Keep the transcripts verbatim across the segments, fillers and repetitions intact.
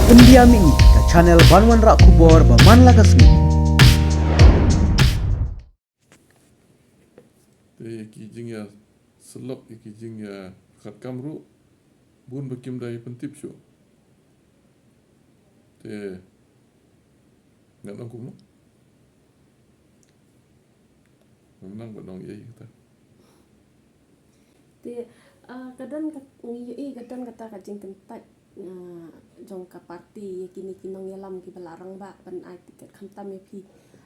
Pyndiam ïa ngi ka channel ban wanrah khubor ba man la ka sngi. Te ïa ki jingïasyllok, ïa ki jingïakhatkam ruh bun ba kim da pyntip shuh. Te ngan ong kumno? Ngam nang ban ong ei kata. Te, ah, ka don ka, ngi ïohi ka don kata ka jingkyntait, ah, jong ka party ïa kine ki nongïalam kiba la rangbah ban ai tiket khamtam ïa phi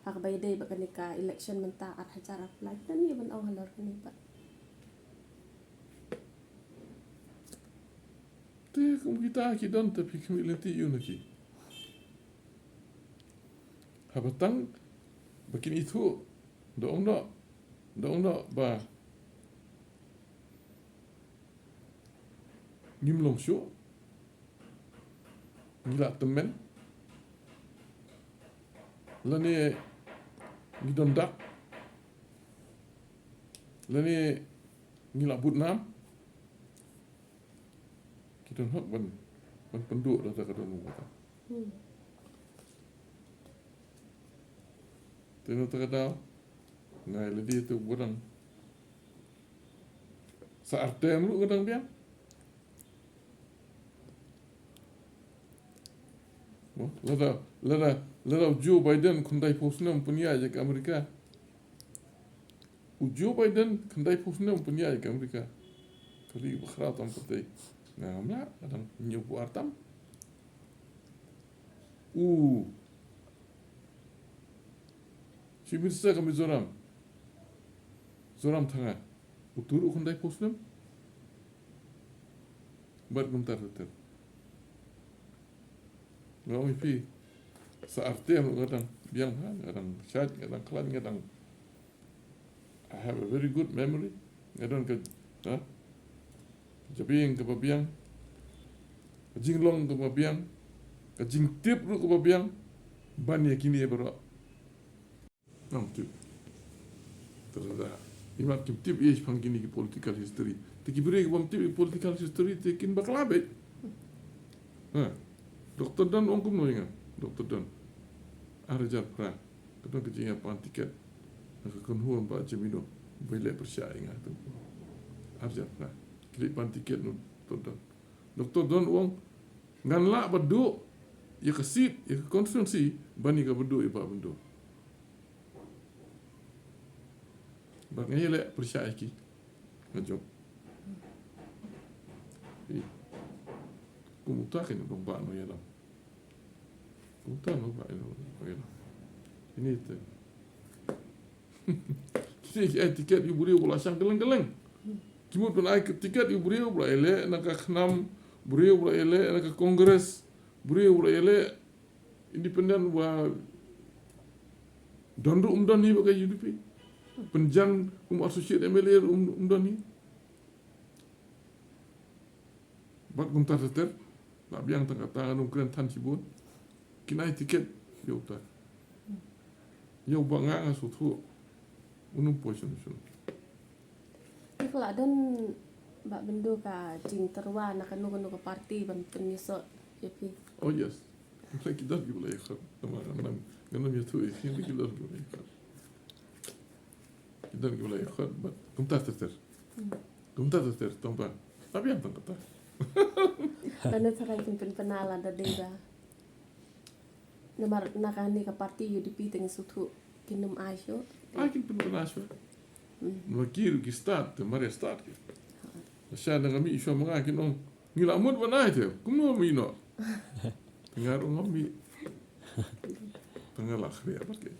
ha kaba ïadei bad kane ka election mynta ar hajar arphew lai. Don ïa ban ong halor kane pat? Te kum kita ki don te phi khmih lynti ïa u na ki. Haba tang ba kin ithuh, da ong noh, da ong noh ba ngim long shuh, ngi la tymmen, lane ngi don dak, lane ngi la bud nam. Ki don hok ban, ban pynduh da ka don kata. Hmm. Te na kata ka daw nga ïa lade te u ba dang sa artem ruh ka dang biang. Mo, lada, lada, lada u Joe Biden khyndai phew snem pynïaid ïa ka Amerika. U Joe Biden khyndai phew snem pynïaid ïa ka Amerika. Ka ri ba khraw tam pat te. Nga ngam lah, ka dang hynñiew phew ar tam. U Chief Minister ka Mizoram, Zoramthanga, utu ruh khyndai phew snem. Bad kumta ter ter. Nga ong ïa phi, sa artem ruh nga dang biang bha, nga dang shait, nga dang khlaiñ, nga dang, I have a very good memory. Nga don ka, ha? Jabieng kaba biang, ka jinglong kaba biang, ka jingtip ruh kaba biang ban ïa kine baroh. Ngam tip. Te lada i mat kim tip ïa shaphang kine ki political history, te ki briew ki bym tip ïa political history te kin bakla beit. Ha. Doktor Don ong kumno ïa nga? Doktor Don, ar hajar phra, ka don ka jingïapan tiket na ka kynhun Bah Jemino ba ïaleh pyrshah ïa nga. Ar hajar phra ki leit pan tiket na u Doktor Don. Doktor Don u ong, ngan lah ban duh ïa ka seat, ïa ka constituency ban ïa kaba duh ïa Bah Byndu. Bad nga ïaleh pyrshah ïa ki. Nga jop. Kum uta kein u nongbah nongïalam. Kum uta u nongbah nongïalam. Ini te. Ki, ki ai tiket ïa u briew ba la shang kylleng kylleng. Ki mut ban ai tiket ïa u briew ba la ïaleh na ka KHNAM, briew ba la ïaleh na ka Congress, briew ba la ïaleh independent, ba don ruh um don hi bad ka U D P. Pynjan kum associate M L A ruh um, um don hi. Bad kumta ter ter, la biang tang kata, ngan ym kren than shibun. Kin ai tiket ïa uta. Ïa uba nga nga sngewthuh un ym poi shuh shuh. Te ka la don Bah Byndu ka jingtyrwa na kano kano ka party ban pynïasoh ïa phi? Oh yes. Ki don kiba la ïakhot. Namar ngan ym, ngan ym ïathuh ïa ki, ki don kiba la ïakhot. Ki don kiba la ïakhot, but kumta ter ter. Hmm. Kumta ter ter, tang ba la biang tang kata. Lane tharai kin pynbna lada dei ba, namar na kane ka party U D P te ngi sngewthuh kin ym ai shuh. Ai, kin pynbna shuh. Hmm. Namar ki ruh ki start, te mar ïa start ki. Ha. Lashai na ka mih shuwa ma nga kin ong, ngi la mut ban ai te, kumno mih noh? Te nga ruh ngam mih. Te nga la khriat bad ki.